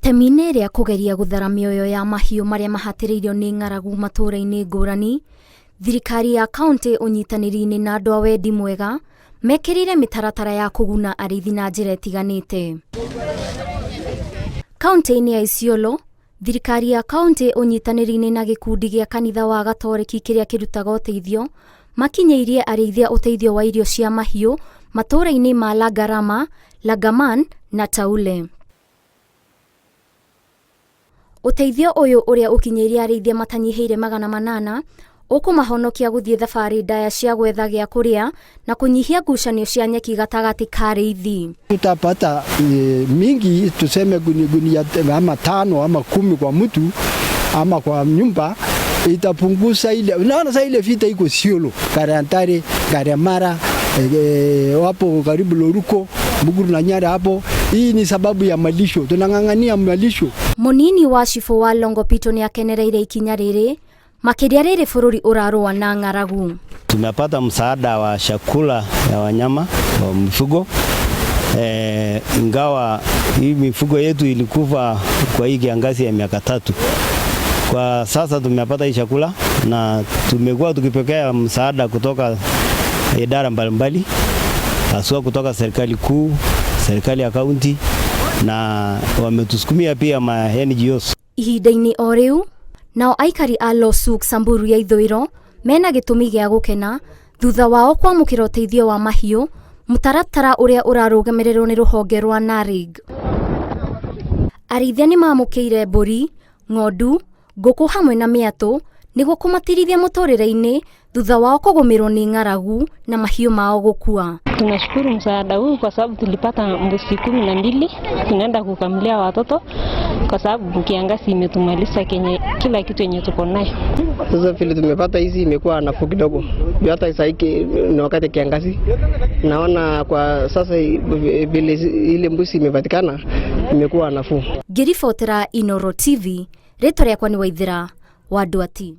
Itemi-inĩ rĩa kũgeria gũthara mĩoyo ya mahiũ marĩa mahatĩrĩirio nĩ ng'aragu matũũra-inĩ ngũrani, thirikari ya kauntĩ ũnyitanĩri-inĩ na andũ a wendi mwega mekĩrĩire mĩtaratara ya kũguna arĩithi na njĩra ĩtiganĩte. Kauntĩ-inĩ ya Isiolo, thirikari ya kauntĩ ũnyitanĩri-inĩ na gĩkundi gĩa kanitha wa Gatoreki kĩrĩa kĩrutaga ũteithio, makinyĩirie arĩithia ũteithio wa irio cia mahiũ matũũra-inĩ ma Lagarama, Lagaman na Taule. Ũteithio ũyũ ũrĩa ũkinyĩirie arĩithia matanyihĩire 800 ũkũmahonokia gũthiĩ thabarĩ ndaya cia gwetha gĩa kũrĩa na kũnyihia ngucanio cia nyeki gatagatĩ ka arĩithi. Tutapata mingi tuseme gunia ama 5 ama 10 kwa mtu ama kwa nyumba, itapunguza ile. Unaona sasa ile vita iko Isiolo, Kariantare, Kariamara, wapo karibu Loruko, Muguru na Nyara hapo. Hii ni sababu ya malisho, tunang'ang'ania malisho. Munini wa cibũ wa Longopito nĩ akenereire ikinya rĩrĩ makĩria rĩrĩ bũrũri ũrarũa na ng'aragu. Tumepata msaada wa chakula ya wanyama wa mifugo. Ingawa hii mifugo yetu ilikufa kwa hii kiangazi ya miaka 3. Kwa sasa tumepata hii chakula na tumekuwa tukipokea msaada kutoka idara mbalimbali, haswa kutoka serikali kuu, serikali ya kaunti, na wametusukumia pia ma NGOs. Ihinda-inĩ o rĩu, nao aikari a Losuk Samburu ya ithũĩro mena gĩtũmi gĩa gũkena thutha wao kwamũkĩra ũteithio wa mahiũ, mũtaratara ũrĩa ũrarũgamĩrĩrwo nĩ rũhonge rwa NARIG. Arĩithia nĩ mamũkĩire mbũri, ng'ondu, ngũkũ hamwe na mĩatũ nĩguo kũmatirithia mũtũrĩre-inĩ thutha wao kũgũmĩrwo nĩ ng'aragu na mahiũ mao gũkua. Tunashukuru msaada huu kwa sababu tulipata mbuzi 12, tunaenda kukamulia watoto kwa sababu kiangazi imetumaliza kenye kila kitu yenye tuko nayo. Sasa vile tumepata hizi imekuwa nafuu kidogo. Hata sasa hiki ni wakati kiangazi. Naona kwa sasa vile ile mbuzi imepatikana imekuwa nafuu. Ngĩribotera Inooro TV, rĩtwa rĩakwa nĩ Waithera wa Nduati.